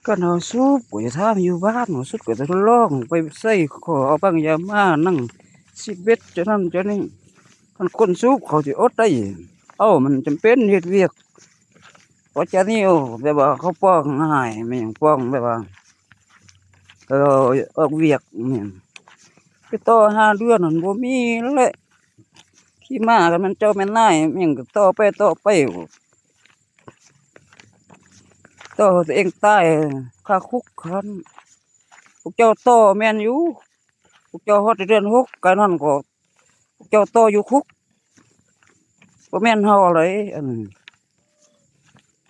ຄັນເຮົາສູບກໍຢ່າຖາມຢູ່ບ້ານ ເຮົາສູບກໍຈະລອງໄປໃສ່ ຂໍເອົາບັ້ງຢາມານັ່ງຊິບເອັດ ເຈົ້ານັ້ນເຈົ້ານີ້. ຄັນຄົນສູບເຂົາຊິອົດໄດ້ ເອົ້າ ມັນຈຳເປັນເຮັດວຽກ ເພາະຈະນີ້ ໂອ້ ແບບວ່າເຂົາປ້ອງຫາຍ ແມ່ນຫຍັງ ປ້ອງແບບວ່າ ເອີ ອອກວຽກແມ່ນ ໄປຕໍ່ຫ້າເດືອນຫັ້ນບໍ່ມີແຫຼະ. ຂີ່ມ້າກໍແມ່ນເຈົ້າແມ່ນນາຍ ແມ່ນກໍຕໍ່ໄປຕໍ່ໄປ ຕໍ່ຕົວເອງຕາຍຄາຄຸກຫັ້ນ. ພວກເຈົ້າຕໍ່ແມ່ນຢູ່ ພວກເຈົ້າຮອດແຕ່ເດືອນຫົກ ກາຍນັ້ນກໍພວກເຈົ້າຕໍ່ຢູ່ຄຸກ ບໍ່ແມ່ນເຮົາເລີຍ. ອັນ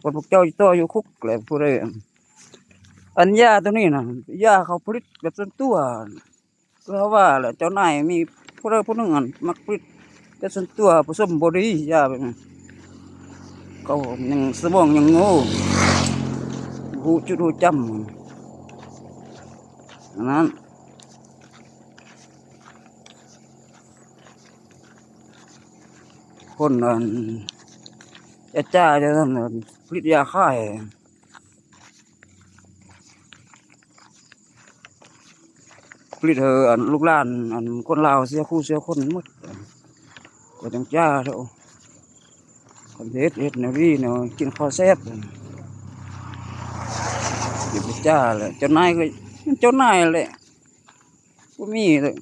ພວກເຈົ້າຕໍ່ຢູ່ຄຸກແຫຼະ ຜູ້ໃດ ອັນ ອັນຢາໂຕນີ້ນະ ຢາເຂົາຜະລິດແບບສ່ວນຕົວ ຄືເຮົາວ່າແຫຼະ ເຈົ້ານາຍມີຜູ້ໃດຜູ້ໜຶ່ງຫັ້ນມັກຜະລິດແບບສ່ວນຕົວ ປະສົມບໍ່ດີ ຢາແບບນັ້ນ ເຂົາຍັງສະໝອງຍັງໂງ່ ຮູ້ຈຸດຮູ້ຈຳ ອັນນັ້ນ ຄົນອັນຈະຈ້າຈະນັ້ນ ຜະລິດຢາຂາຍ ຜະລິດໃຫ້ອັນລູກຫຼານ ອັນຄົນລາວເສຍຄູ່ເສຍຄົນໝົດ ກໍຈັ່ງຈ້າເຖາະ. ຄັນເຮັດ ເຮັດແນວດີແນວກິນຂ້າວແຊບ ຢ່າໄປຈ້າແຫຼະ. ເຈົ້ານາຍກໍເຈົ້ານາຍແຫຼະ ບໍ່ມີເລີຍ